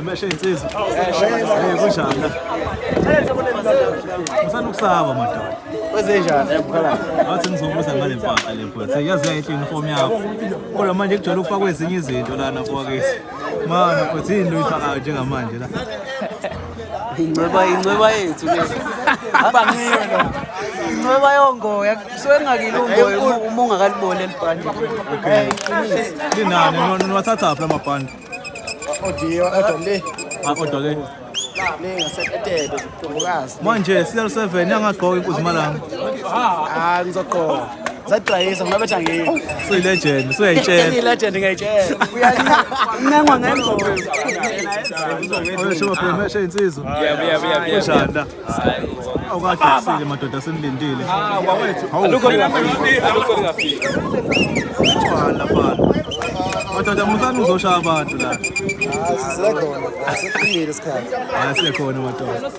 Meshe insizwa. Eh kunjani? Usanokusaba madoda. Kwenzenjani emkhala? Athi ngizobuza ngale mpahla le mfowethu. Yazi yayihle uniform yakho. Kodwa manje kujwayele ukufakwa ezinye izinto lana mfowethu. Mana mfowethu yini lo oyifakayo njengamanje la? Incweba incweba yethu le. Abangiwe lo. Incweba yongoya kusuke kungakile ungoya uma ungakaliboni elibhandi. Okay. Linani niwathatha phi lamabhandi? Odiwa odwa le. Ah odwa le. Le ngaseketebe ntombokazi. Manje CR7 yangagqoka inkuzimalanga. Ah ngizogqoka. Zadayisa ngoba bethi angeke. Suyi-legend, suyayitshela. Legend ngiyayitshela. Uyancengwa ngengoma. Oyesho mabhemeshe insizwa. Yebo yebo yebo yebo. Kunjani la? Awukade kusile madoda senilindile. Ah, Alukho lingafiki, alukho lingafiki. Utshwala lapha. Madoda musani uzoshaya abantu la. Sisekhona. Sifikile isikhathi. Hayi sekhona madoda.